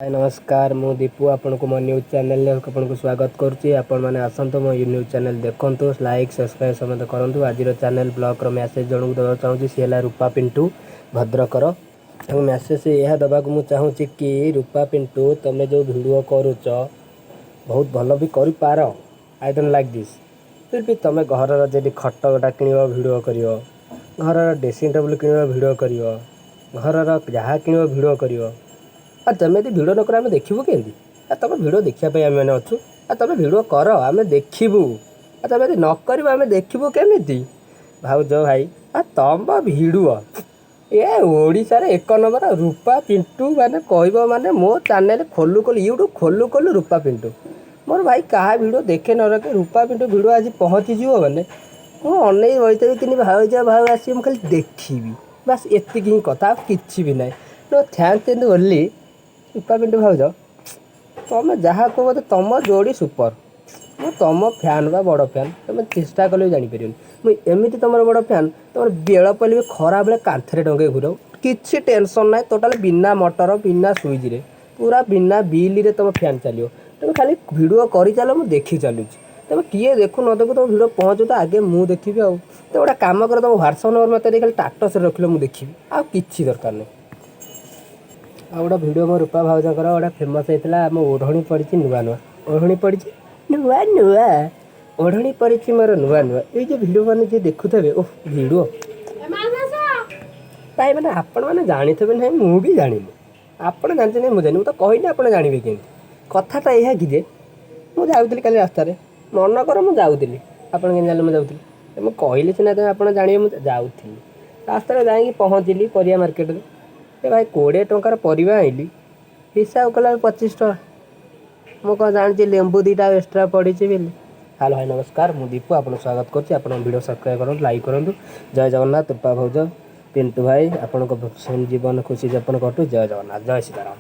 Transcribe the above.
ହାଏ, ନମସ୍କାର। ମୁଁ ଦୀପୁ, ଆପଣଙ୍କୁ ମୋ ନ୍ୟୁଜ୍ ଚ୍ୟାନେଲରେ ଆପଣଙ୍କୁ ସ୍ୱାଗତ କରୁଛି। ଆପଣମାନେ ଆସନ୍ତୁ, ମୋ ନ୍ୟୁଜ୍ ଚ୍ୟାନେଲ୍ ଦେଖନ୍ତୁ, ଲାଇକ୍, ସବସ୍କ୍ରାଇବ୍ ସମସ୍ତେ କରନ୍ତୁ। ଆଜିର ଚ୍ୟାନେଲ୍ ବ୍ଲଗ୍ର ମେସେଜ୍ ଜଣକୁ ଦେବାକୁ ଚାହୁଁଛି। ସିଏ ହେଲା ରୂପା ପିଣ୍ଟୁ, ଭଦ୍ରକର। ତାଙ୍କୁ ମେସେଜ୍ ଏହା ଦେବାକୁ ମୁଁ ଚାହୁଁଛି କି ରୂପା ପିଣ୍ଟୁ, ତୁମେ ଯେଉଁ ଭିଡ଼ିଓ କରୁଛ, ବହୁତ ଭଲ ବି କରିପାର। I don't like this. ଫିର୍ ବି ତୁମେ ଘରର ଯଦି ଖଟ ଗୋଟା କିଣିବ, ଭିଡ଼ିଓ କରିବ। ଘରର ଡ୍ରେସିଂ ଟେବୁଲ୍ କିଣିବ, ଭିଡ଼ିଓ କରିବ। ଘରର ଯାହା କିଣିବ, ଭିଡ଼ିଓ କରିବ। ଆଉ ତୁମେ ଯଦି ଭିଡ଼ିଓ ନ କର, ଆମେ ଦେଖିବୁ କେମିତି? ଆଉ ତୁମ ଭିଡ଼ିଓ ଦେଖିବା ପାଇଁ ଆମେମାନେ ଅଛୁ। ଆଉ ତୁମେ ଭିଡ଼ିଓ କର, ଆମେ ଦେଖିବୁ। ଆଉ ତୁମେ ଯଦି ନ କରିବ, ଆମେ ଦେଖିବୁ କେମିତି? ଭାଉଜ, ଭାଇ, ଆଉ ତମ ଭିଡ଼ିଓ ଏ ଓଡ଼ିଶାରେ ଏକ ନମ୍ବର। ରୂପା ପିଣ୍ଟୁ ମାନେ କହିବ ମାନେ ମୋ ଚ୍ୟାନେଲ୍ ଖୋଲୁ ଖୋଲୁ, ୟୁଟ୍ୟୁବ୍ ଖୋଲୁ ଖୋଲୁ ରୂପା ପିଣ୍ଟୁ। ମୋର ଭାଇ କାହା ଭିଡ଼ିଓ ଦେଖେ ନ ଦେଖେ, ରୂପା ପିଣ୍ଟୁ ଭିଡ଼ିଓ ଆଜି ପହଞ୍ଚିଯିବ ମାନେ ମୁଁ ଅନେଇ ବସିଥିବି। କିନି ଭାଉଜ ଭାଉ ଆସିବ, ମୁଁ ଖାଲି ଦେଖିବି। ବାସ୍, ଏତିକି ହିଁ କଥା, ଆଉ କିଛି ବି ନାହିଁ। ନୋ thank କିନ୍ତୁ ଓନ୍ଲି ରୂପା ପିଣ୍ଟୁ ଭାଉଜ, ତମେ ଯାହା କୁହ ମୋତେ, ତମ ଯୋଡ଼ି ସୁପର। ମୁଁ ତମ ଫ୍ୟାନ୍ ବା ବଡ଼ ଫ୍ୟାନ୍। ତମେ ଚେଷ୍ଟା କଲେ ବି ଜାଣିପାରିବନି। ମୁଁ ଏମିତି ତମର ବଡ଼ ଫ୍ୟାନ୍, ତମର ବେଳ ପଡ଼ିଲେ ବି ଖରାବେଳେ କାନ୍ଥରେ ଟଙ୍ଗେଇ ଘୁରାଉ, କିଛି ଟେନସନ୍ ନାହିଁ। ଟୋଟାଲ୍ ବିନା ମଟର, ବିନା ସୁଇଚ୍ରେ, ପୁରା ବିନା ବିଲ୍ରେ ତମ ଫ୍ୟାନ୍ ଚାଲିବ। ତମେ ଖାଲି ଭିଡ଼ିଓ କରିଚାଲ, ମୁଁ ଦେଖି ଚାଲୁଛି। ତମେ କିଏ ଦେଖୁ ନ ଦେଖୁ, ତମ ଭିଡ଼ିଓ ପହଞ୍ଚୁ ତ ଆଗେ ମୁଁ ଦେଖିବି। ଆଉ ତ ଗୋଟେ କାମ କର, ତମ ହ୍ୱାଟ୍ସଆପ୍ ନମ୍ବର ମୋତେ ଦେଇ ଖାଲି ଷ୍ଟାଟସ୍ରେ ରଖିଲେ ମୁଁ ଦେଖିବି, ଆଉ କିଛି ଦରକାର ନାହିଁ। ଆଉ ଗୋଟେ ଭିଡ଼ିଓ ମୋ ରୂପା ଭାଉଜଙ୍କର ଗୋଟେ ଫେମସ୍ ହେଇଥିଲା, ଆମ ଓଢ଼ଣୀ ପଡ଼ିଛି ନୂଆ ନୂଆ, ଓଢ଼ଣୀ ପଡ଼ିଛି ନୂଆ ନୂଆ, ଓଢ଼ଣୀ ପଡ଼ିଛି ମୋର ନୂଆ ନୂଆ। ଏଇ ଯେଉଁ ଭିଡ଼ିଓ ମାନେ ଯିଏ ଦେଖୁଥିବେ, ଓହ, ଭିଡ଼ିଓ ଭାଇ ମାନେ ଆପଣମାନେ ଜାଣିଥିବେ ନାହିଁ, ମୁଁ ବି ଜାଣିନି। ଆପଣ ଜାଣିଛନ୍ତି, ମୁଁ ଜାଣିନି। ମୁଁ ତ କହିନି, ଆପଣ ଜାଣିବେ କେମିତି? କଥାଟା ଏହା କି ଯେ ମୁଁ ଯାଉଥିଲି କାଲି ରାସ୍ତାରେ, ମନେ କର ମୁଁ ଯାଉଥିଲି। ଆପଣ କେମିତି ଜାଣିଲେ ମୁଁ ଯାଉଥିଲି? ମୁଁ କହିଲି ସିନା ତମେ ଆପଣ ଜାଣିବେ। ମୁଁ ଯାଉଥିଲି ରାସ୍ତାରେ, ଯାଇକି ପହଞ୍ଚିଲି ପରିବା ମାର୍କେଟରେ। ଏ ଭାଇ, 20 ଟଙ୍କାର ପରିବା ଆଣିଲି, ହିସାବ କଲା 25 ଟଙ୍କା। ମୁଁ କ'ଣ ଜାଣିଛି ଲେମ୍ବୁ 2ଟା ଏକ୍ସଟ୍ରା ପଡ଼ିଛି ବୋଲି? ହ୍ୟାଲୋ, ଭାଇ, ନମସ୍କାର। ମୁଁ ଦୀପୁ, ଆପଣଙ୍କୁ ସ୍ୱାଗତ କରୁଛି। ଆପଣ ଭିଡ଼ିଓ ସବସ୍କ୍ରାଇବ୍ କରନ୍ତୁ, ଲାଇକ୍ କରନ୍ତୁ। ଜୟ ଜଗନ୍ନାଥ। ରୂପା ଭାଉଜ, ପିଣ୍ଟୁ ଭାଇ, ଆପଣଙ୍କ ଜୀବନ ଖୁସି ଯାପନ କଟୁ। ଜୟ ଜଗନ୍ନାଥ, ଜୟ ସୀତାରାମ।